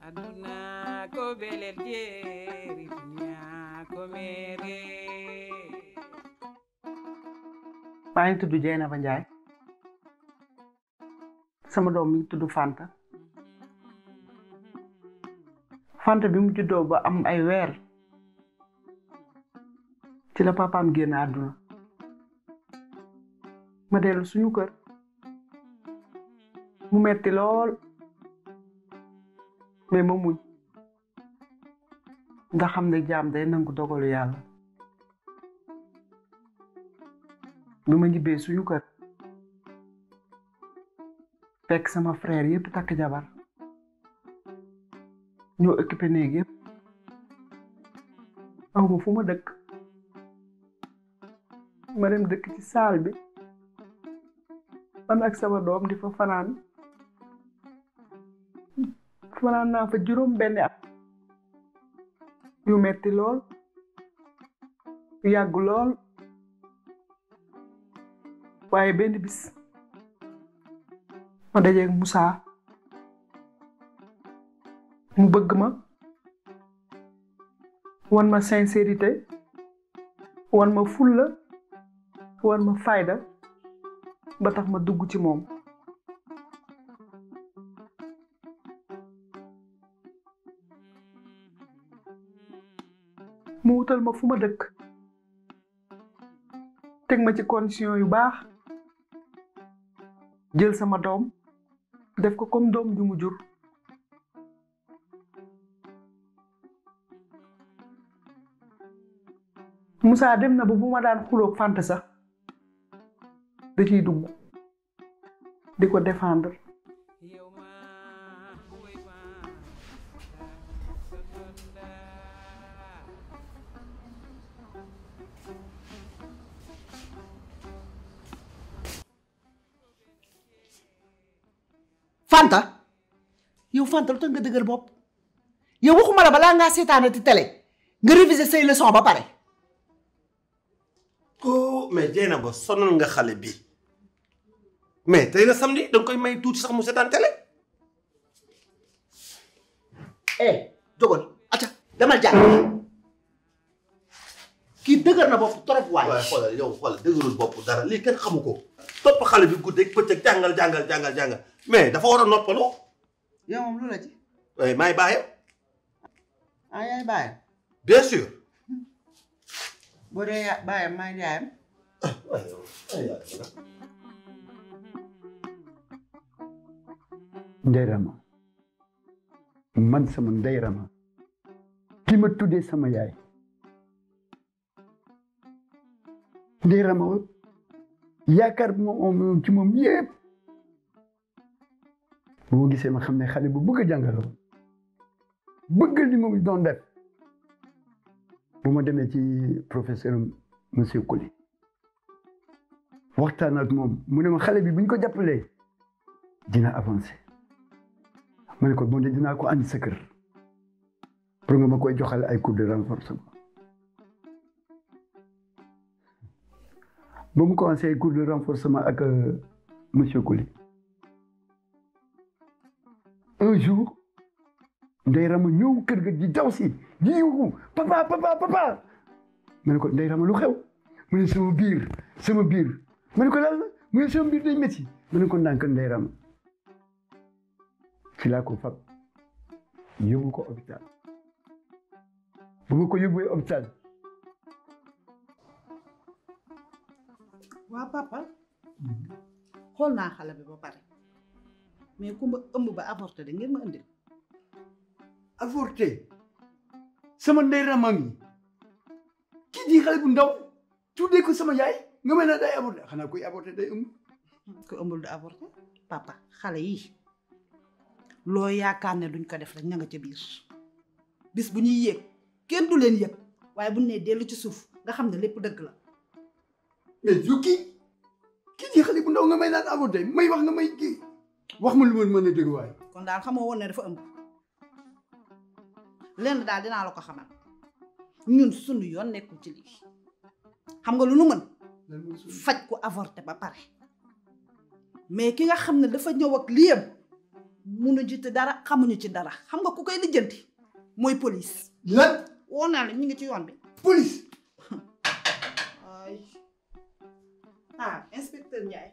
aduna ko belel jeeri dunya ko mere maa ngi tudd Dieynaba Ndiaye sama doom mi ngi tudd Fanta Fanta bi mu juddoo ba am ay weer ci la papaam génn àdduna ma dellu suñu kër mu metti lool mais ma muñ nga xam ne jaam day nangu dogalu yàlla bi ma ñibbee suñu kër fekk sama frère yépp takk jabar ñoo occupé néeg yépp aw ma fu ma dëkk ma dem dëkk ci saal bi man ak sama doom di fa fanaan naa fa juróom benn at yu metti lool yu yàgg lool waaye benn bis ma dajeeg Moussa mu bëgg ma wan ma sincérité wan ma fulla wan ma fayda ba tax ma dugg ci moom mu wutal ma fu ma dëkk teg ma ci condition yu baax jël sama doom def ko comme doom ju mu jur Moussa dem na ba bu ma daan xuloog Fanta sax da ciy dugg di ko défendre Fanta yow Fanta lu tax nga dëgër bopp yow waxuma la balaa ngaa seetaanati télé nga réviser say leçon ba pare. oh mais Dieynaba sonal nga xale bi mais tey la samedi danga koy may tuuti sax mu seetaan télé. jógal acca demal jàng kii dëgër na bopp trop waaye. waaye xoolal yow xoolal dëgërul bopp dara lii kenn xamu ko. topp xale bi guddeeg bëccëg jàngal mais dafa war a noppalu. yow moom lu la ci. waaye maay bàyyam. ah yaay bàyyam. bien sûr. boo dee bàyyam maay yaayam. Ndeye Rama man sama Ndeye Rama ki ma tuddee sama yaay Ndeye Rama yaakaar bi moom ci moom yépp bu ma gisee ma xam ne xale bu bëgg a jàngaloo bëgg li mu doon def bu ma demee ci professeur monsieur Coly waxtaan ak moom mu ne ma xale bi bu ñu ko jàppalee dina avancer ma ne ko bon de dinaa ko andi sa kër pour nga ma koy joxal ay cours de renforcement ba mu commencé ay cours de renforcement ak monsieur Coly un jour Ndeye Rama ñëw kër ga di daw si di yuuxu papa ma ne ko Ndeye Rama lu xew mu ne sama biir ma ne ko lan la mu ne sama biir day métti ma ne ko ndànk Ndeye Rama ci laa ko fab yóbbu ko hôpital bu ma ko yóbbuwee hôpital. waa papa xool naa xale bi ba pare mais ku ma ëmb ba avorté de ngeen ma indil. avorté sama Ndeye Rama mi kii di xale bu ndaw tuddee ko sama yaay nga mel ne day avorté xanaa koy avorté day ëmb. ku ëmbul du avorté papa xale yi loo yaakaar ne duñ ko def rek ña nga ca biir bis bu ñuy yéeg kenn du leen yëg waaye bu ñu nee dellu ci suuf nga xam ne lépp dëgg la. mais yu kii di xale bu ndaw nga may naan avorté may wax nga may kii wax ma lu ma mën a dégg waaye. kon daal xamoo woon ne dafa ëmb lenn daal dinaa la ko xamal ñun sunu yoon nekkul ci lii xam nga lu nu mën faj ko avorté ba pare mais ki nga xam ne dafa ñëw ak liyam munu ci dara xamuñu ci dara xam nga ku koy lijjanti mooy police. lan. woo naa la ñu ngi ci yoon bi. police. ay ah inspecteur Ndiaye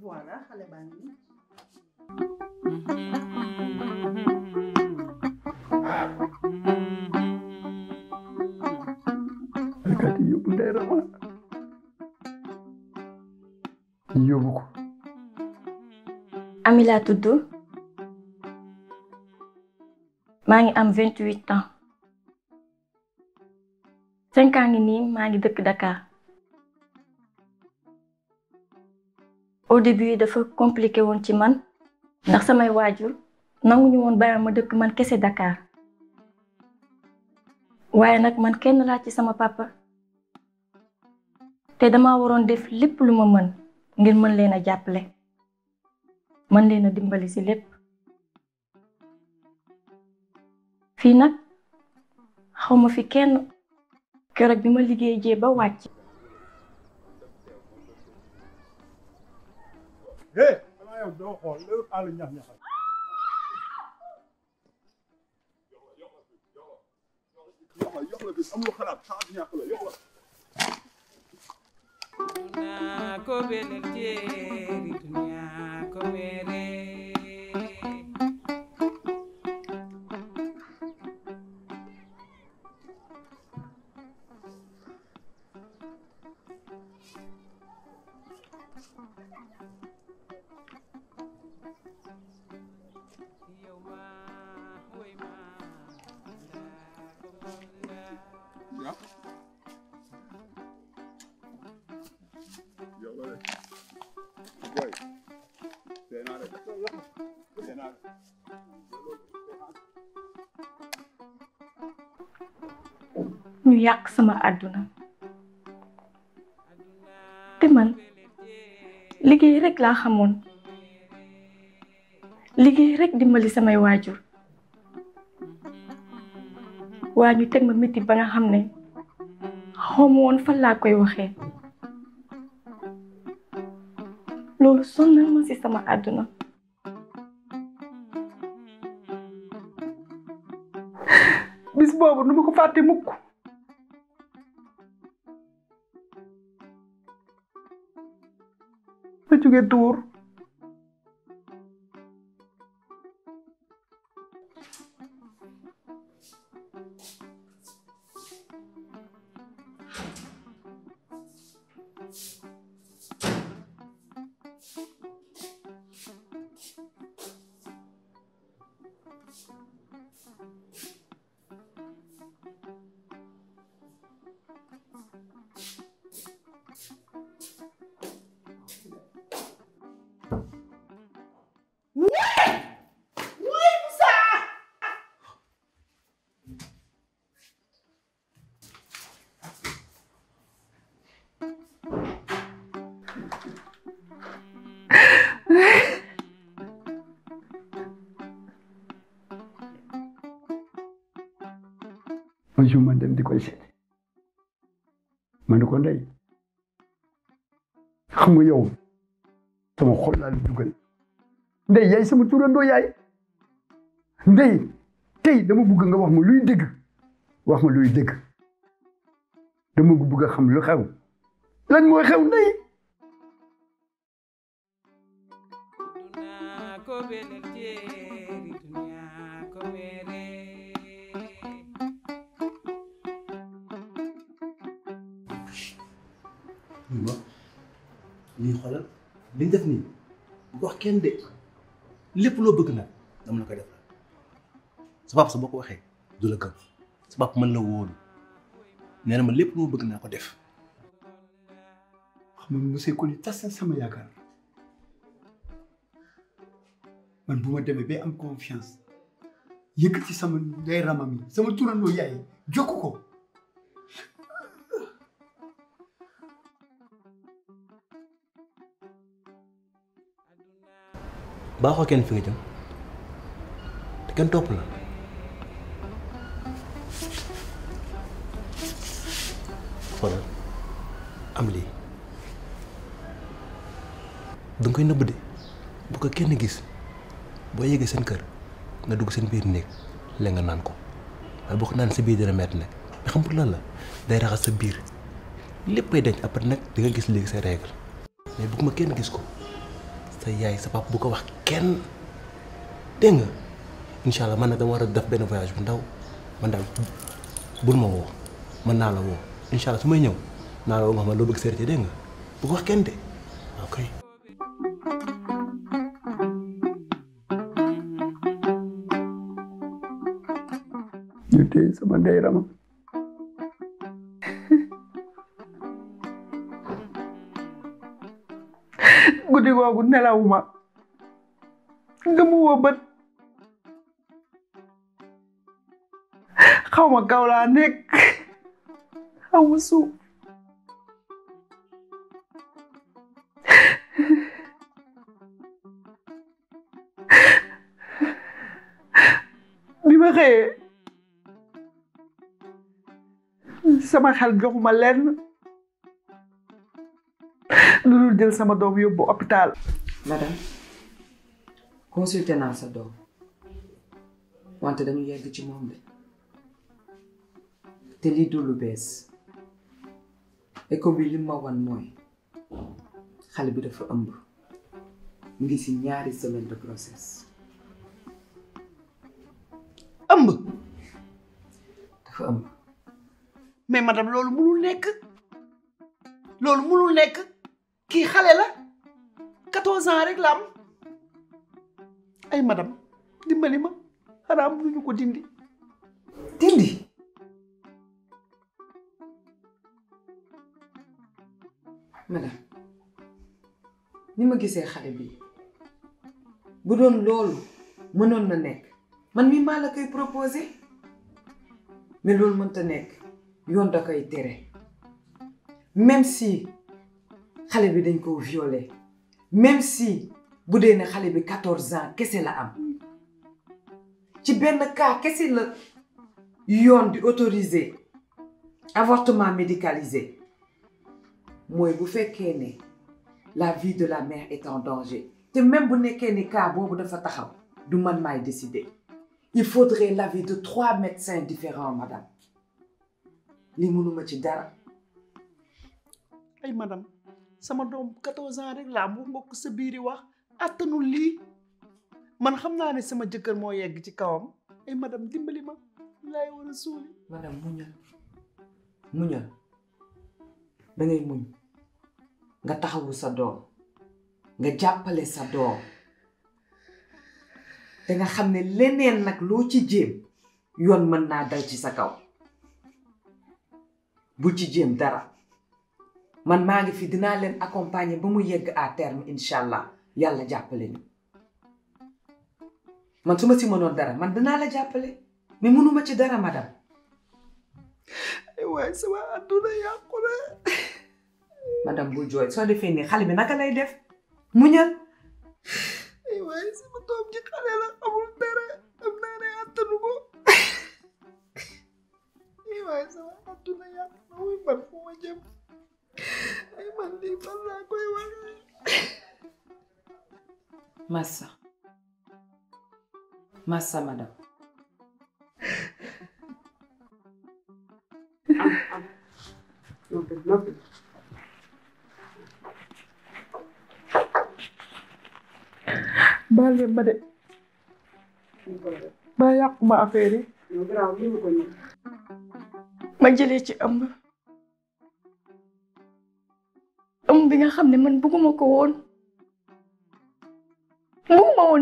voilà xale baa ngi nii. alkaati yóbbu Ndeye Rama yóbbu ko. Ami laa tudd maa ngi am 28 ans 5 ans ngi nii maa ngi dëkk Dakar au début dafa compliqué woon ci man ndax samay waajur nanguñu woon bàyyi ma dëkk man kese Dakar waaye nag man kenn laa ci sama papa te dama waroon def lépp lu ma mën ngir mën leen a jàppale mën leen a dimbali ci lépp fii nag xawma fi kenn keroog bi ma liggéey jee ba wàcc. yow doo xool loolu àll ñax-ñaxal yox la bis amul xalaat xalaat ñàkk la yox la Duna ko belel jeeri dunya ko mere ñu yàq sama àdduna te man liggéey rek laa xamoon liggéey rek dimbali samay waajur waa ñu teg ma métti ba nga xam ne xawma woon fan laa koy waxee loolu sonnal ma ci sama àdduna bis boobu nu ma ko fàtte mukk ma jóge Tuur un jour ma dem di koy seet ma ne ko Ndey xam nga yow sama xol laa la dugal Ndey yaay sama turandoo yaay Ndey tey dama bëgg nga wax ma luy dëgg wax ma luy dëgg dama bëgg a xam lu xew lan mooy xew Ndey Duna ko belel jeeri dunya ko mere lii xoolal li ñu def nii bu ko wax kenn de lépp loo bëgg nag dama la koy def sa papa sa boo ko waxee du la gëm sa papa mën la wóolu nee na ma lépp lu ma bëgg naa ko def. xam nga monsieur Coly tas na sama yaakaar man bu ma demee ba am confiance yëkkati sama Ndeye Rama mi sama turandoo yaay jokk ko baaxoo kenn fi nga jëm te kenn topp la xoolal am lii danga koy nëbb de bu ko kenn gis boo yeggee seen kër nga dugg seen biir néeg la nga naan ko waaye boo ko naan sa biir dina metti nag mais xam pour lan la day raxas sa biir léppay denc après nag di nga gis léegi say règle mais bëgguma kenn gis ko sa yaay sa papa bu ko wax kenn dégg nga incha allah man nag dama war a def benn voyage bu ndaw man daal bul ma woo mën naa la woo incha allah su may ñëw naa la woo nga xam ne loo bëgg seeti dégg nga bu ko wax kenn de ok. ñu téye sama ndey Rama guddi googu nelawuma nga mu woo bët xaw ma kaw laa nekk xaw ma suuf bi ma xëyee sama xel joxuma lenn lu dul jël sama doom yóbbu hôpital. madame consulté naa sa doom wante dañu yegg ci moom de te lii du lu bees écho bi li ma wan mooy xale bi dafa ëmb mu ngi ci ñaari semaine de grossesse. ëmb dafa ëmb. mais madame loolu mënul nekk loolu mënul nekk kii xale la 14 ans rek la am ay madame dimbali ma xanaa am lu ñu ko dindi. dindi. madame ni ma gisee xale bi bu doon loolu mënoon na nekk man mi maa la koy proposé mais loolu mënta nekk yoon da koy tere même si xale bi dañ ko violé même si bu dee ne xale bi 14 ans kese la am ci benn cas kese la yoon di autorisé avortement médicalisé mooy bu fekkee ne la vie de la mère est en danger te même bu nekkee ne cas boobu dafa taxaw du man maay décider il faudrait l'avis de 3 médecins différents madame li mënuma ci dara. ay madame sama doom 14 ans rek laa mu mbokk sa biiri wax attanul lii man xam naa ne sama jëkkër moo yegg ci kawam ay madame dimbali ma laay war a suuli. madame muñal da ngay muñ nga taxawu sa doom nga jàppale sa doom te nga xam ne leneen nag loo ci jéem yoon mën naa dal ci sa kaw bul ci jéem dara man maa ngi fi dinaa leen accompagner ba mu yegg à terme incha allah yàlla jàppale ñu man su ma si mënoon dara man dinaa la jàppale mais mënuma ci dara madame. ay waay sama àdduna yàqu na. madame bul jooy soo defee nii xale bi naka lay def muñal. ay waay sama doom ji xale la amul dara am naa ne attanu ko. ay waay sama àdduna yàqu na muy man fu ma jëm ay man lii fan laa koy waxee. Massa madame. baal leen ma de ba yàqu ma affaire yi. ma jëlee ci ëmb bi nga xam ne man bëgguma ko woon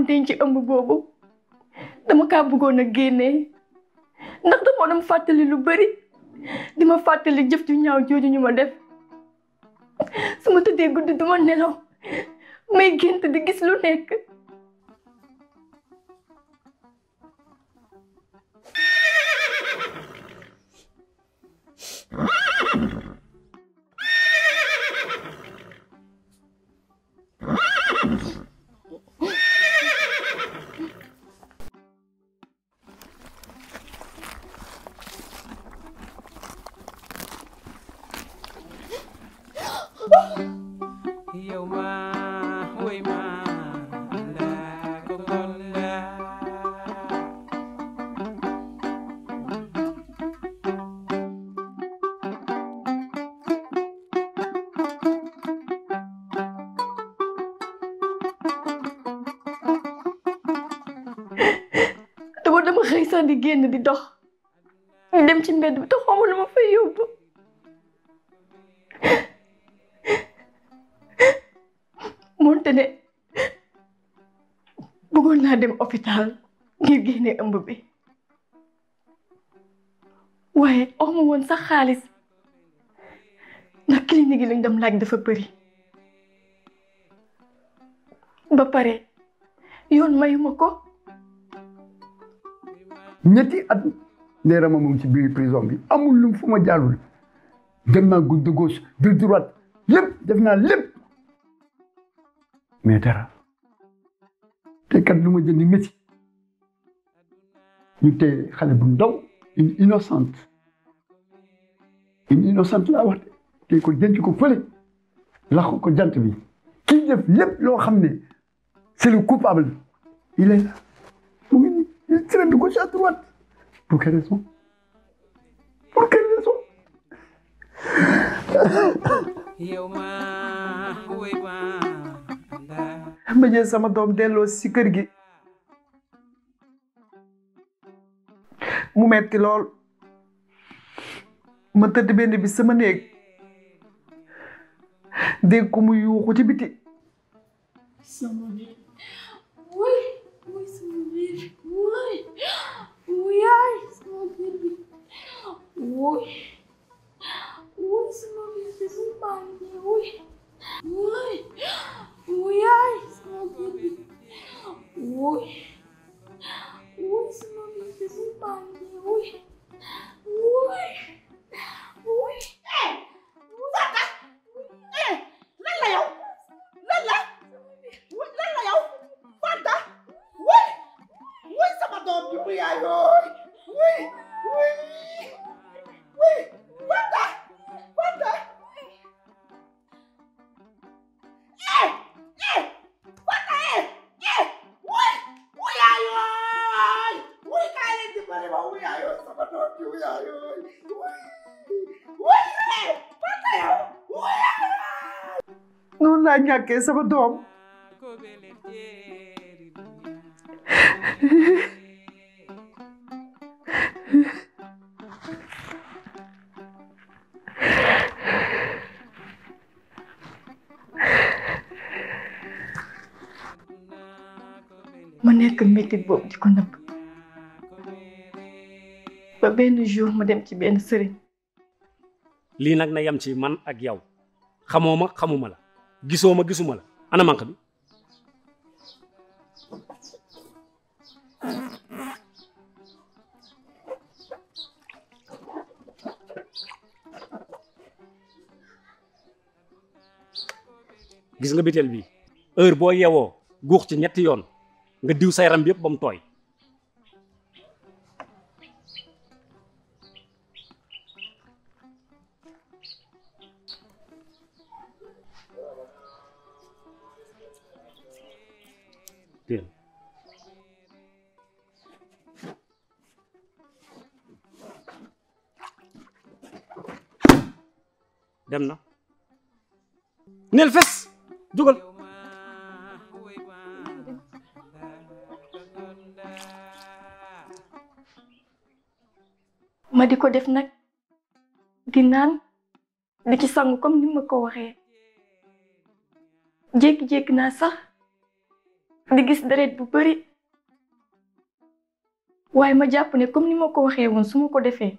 denc ëmb boobu dama kaa bëggoon a génnee ndax dama doon fàttali lu bari di ma fàttali jëf ju ñaaw jooju ñu ma def su ma tëddee guddi duma nelaw may gént di gis lu nekk. yow ma woy ma sax di génn di dox dem ci mbedd bi te xaw ma lu ma fay yóbbu moonte ne bëggoon naa dem hôpital ngir génne ëmb bi waaye awma woon sax xaalis ndax clinique yi lañ dem laaj dafa bëri ba pare yoon mayuma ko ñetti at Ndeye Rama mu ngi ci biir prison bi amul lu fu ma jaarul dem naa de gauche de droite lépp def naa lépp mais dara te kat lu ma jëndi métti ñu tey xale bu ndaw une innocente laa wax te ko jënc ko fële lax ko jant bi kii def lépp loo xam ne c'est le coupable il est là mu ngi nii il traîne de gauche à droite pour quelle raison ma jël sama doom delloo si kër gi mu metti lool ma tëdd benn bi sama néeg dégg ko mu yuuxu ci biti sama biir wuy sama biir wuy yaay sama biir bi wuy sama biir bi bu baax bi wuy yaay sama biir bi wuy sama biir bi bu baax bi wuy lan la yow Fanta wuy sama doom bi wuy yaayooy wuy Fanta Fanta wuy yaayooy wuy kaay leen dimbali ma wuy yaayooy sama doom bi wuy yaayooy wuy Fanta yow wuy yaayooy noonu laa ñàkkee sama doom ma nekk métit boobu di ko nëbb ba benn jour ma dem ci benn sëriñ lii nag na yem ci man ak yow xamoo ma xamuma la gisoo ma gisuma la ana manque bi gis nga biteel bi heure boo yewoo guux ci ñetti yoon nga diw sa yaram bi yëpp ba mu tooy dem na neel fes jógal ma di ko def nag di naan di ci sangu comme ni ma ko waxee jékki-jékki naa sax di gis deret bu bari waaye ma jàpp ne comme ni ma ko waxee woon su ma ko defee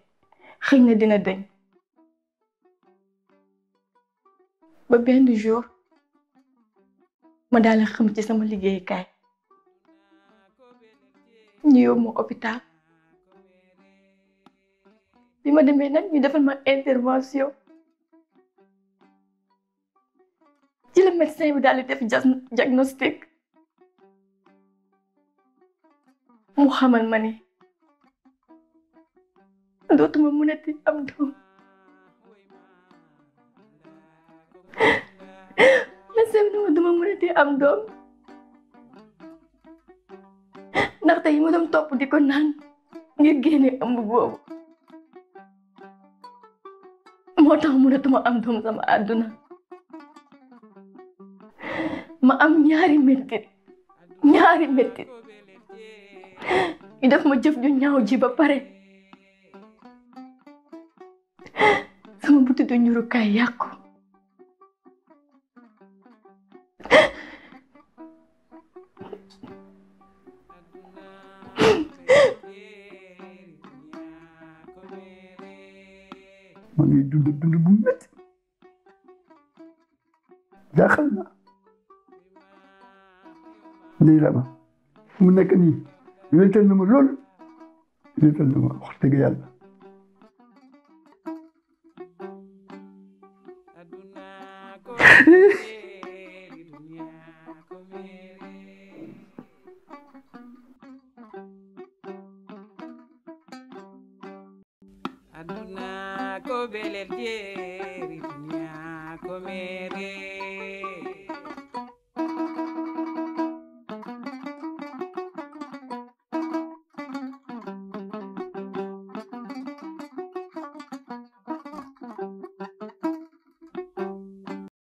xëy na dina deñ ba benn jour ma daal xam ci sama liggéeyukaay ñu yóbbu ma hôpital bi ma demee nag ñu defal ma intervention ci la médecin bi daal di def diagnostic mu xamal ma ni dootuma mënati am doom médecin bi dama duma mënati am doom ndaxte yi ma doon topp di ko naan ngir génne ëmb boobu moo tax mënatuma am doom sama àdduna ma am ñaari mettit ñu def ma jëf ju ñaaw ji ba pare sama butitu ñurukaay yàqu. ma ngi dund bu métti jaaxal na Ndeye Rama mu nekk nii wéetal na ma lool wéetal na ma wax dëgg yàlla. aduna ko belel jeeri duniya ko mere